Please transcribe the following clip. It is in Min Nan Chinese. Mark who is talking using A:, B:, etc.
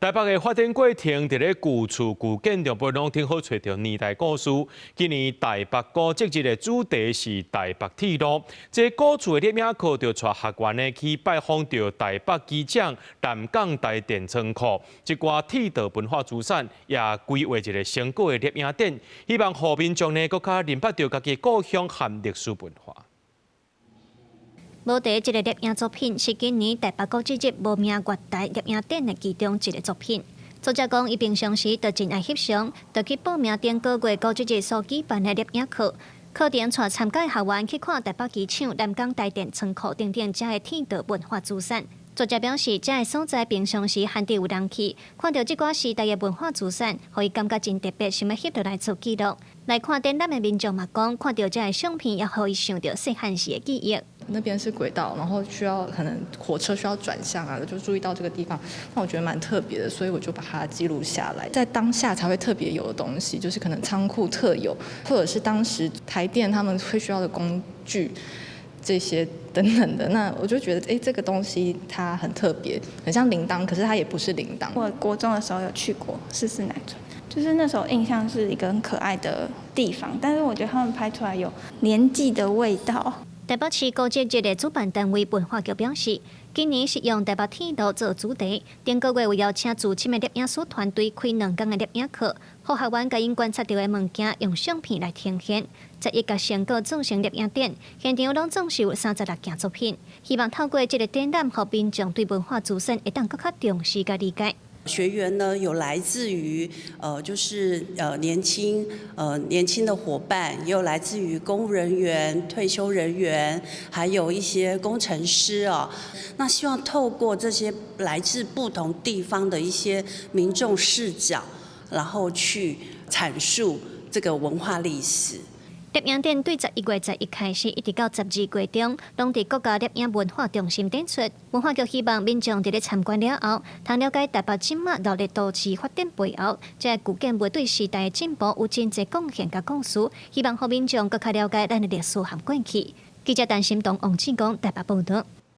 A: 台北的發展過程，佇咧舊厝舊建築物攏挺好揣著年代故事。今年台北古蹟日的主題是台北鐵路。這古厝的攝影課就帶學員呢去拜訪著台北機場、南港台電倉庫，這寡鐵道文化資產也規劃一個成果的攝影展，希望予民眾呢閣較認捌著家己故鄉和歷史文化。
B: 無題這个攝影作品是今年台北古蹟日無名月台攝影展的其中一个作品。作者講，伊平常時就真愛翕相，就去報名頂個月古蹟日所舉辦的攝影課。課程帶參加學員去看台北機場、南港台電倉庫等等遮的鐵道文化資產。作者表示，遮个所在平常時罕得有人去，看著這寡時代的文化資產，予伊感覺真特別，想欲翕落來做記錄。來看展覽的民眾嘛講，看著遮个相片，也予伊想著細漢時的記憶。
C: 那邊是軌道，然後需要可能火車需要轉向啊，就注意到這個地方，那我覺得蠻特別的，所以我就把它記錄下來。在當下才會特別有的東西，就是可能倉庫特有，或者是當時台電他們會需要的工具，這些等等的。那我就覺得，這個東西它很特別，很像鈴鐺，可是它也不是鈴鐺。
D: 我國中的時候有去過四四南村，就是那時候印象是一個很可愛的地方，但是我覺得他們拍出來有年紀的味道。
B: 台北市古蹟日的主辦單位文化局表示，今年是用台北鐵路做主題，頂個月有邀請資深的攝影師團隊開2天的攝影課，予學員共𪜶觀察著的物件用相片來呈現，11個成果組成攝影展，現場攏總是有36件作品，希望透過這个展覽，予民眾對文化資產會當閣較重視佮理解。
E: 學員呢有來自於就是年輕的夥伴，也有來自於公務人員、退休人員，還有一些工程師哦。那希望透過這些來自不同地方的一些民眾視角，然後去闡述這個文化歷史。
B: 攝影展對11月11開始，一直到12月中，攏佇國家攝影文化中心展出。文化局希望民眾佇咧參觀了後，通了解台北這馬熱鬧都市發展背後，這個舊建物對時代的進步有真濟貢獻佮故事。希望予民眾閣較了解咱的歷史和過去。記者陳心東、王志剛台北報導。